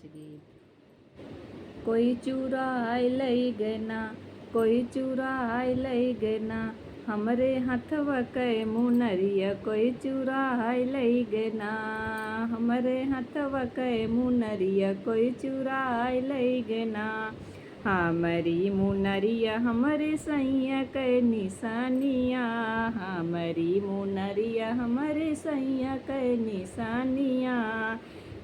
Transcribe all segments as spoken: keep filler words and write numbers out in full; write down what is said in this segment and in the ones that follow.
गीत। कोई चुराइ लइ गै ना, कोई चुराइ लइ गै ना, हमरे हथवा कै मुनरिया, कोई चुराइ लइ गै ना, हमरे हथवा कै मुनरिया, कोई चुराइ लइ गै ना। हमरी मुनरिया, हमरे सैया कै निशानिया, हमरी मुनरिया, हमरे सैया कै निशानिया।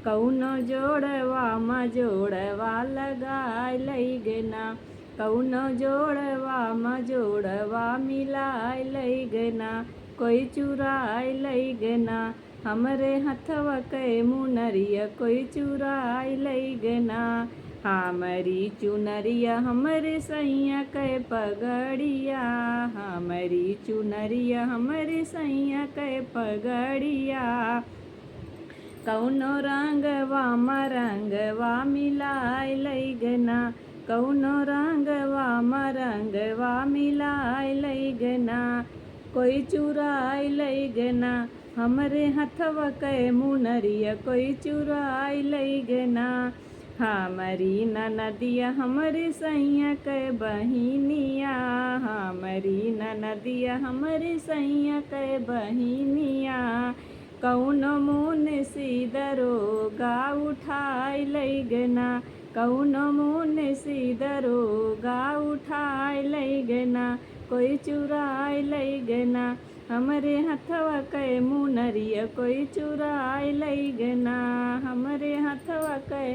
कउनो जोड़वा मा जोड़वा लगाइ लइ गै ना, कउनो जोड़वा मा जोड़वा मिलाइ लइ गै ना, कोई चुराइ लइ गै ना, हमरे हथवा कै मुनरिया, कोई चुराइ लइ गै ना। हमरी चुनरिया, हमरे सैया कै पगड़िया, हमरी चुनरिया, हमरे सैया कै पगड़िया। कउनो रंगवा मा रंगवा मिलाइ लइ गै ना, कउनो रंगवा मा रंगवा मिलाइ लइ गै ना, कोई चुराइ लइ गै ना, हमरे हथवा कै मुनरिया, कोई चुराइ लइ गै ना। हमरी ननदिया, हमरे सैया कै बहिनिया, हमरी ननदिया, हमरे सैया कै बहिनिया। कउनो मुंशी दरोगा उठाइ लइ गै ना, कउनो मुंशी दरोगा उठाइ लइ गै ना, कोई चुराइ लइ गै ना, हमरे हथवा कै मुनरिया, कोई चुराइ लइ गै ना, हमरे हथवा कै